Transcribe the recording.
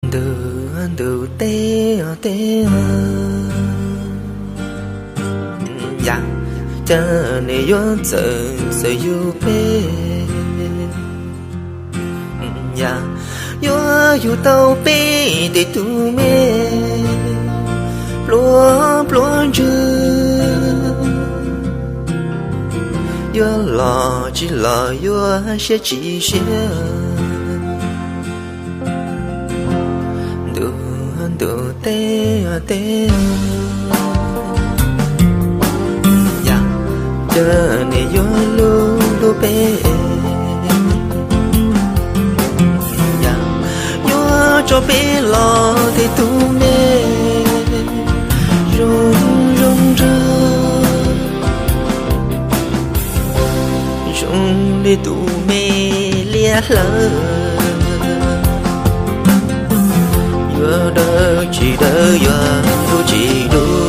Ntuj, ntuj teb, teb, yam, cas nws yuav txawm txawm yug peb, yam, yuav yug tau peb tej tug me pluab pluab ntswg, yuav los tsis los yuav siab tsis siab. Ntuj, ntuj teb, teb, yam, cas nws yuav hlub hlub peb, yam, yuav tso peb los tej tug me zoo zoo nraug, zoo li tus me liab hlawv, yuav dawb tsis dawb, yuav dub tsis dub.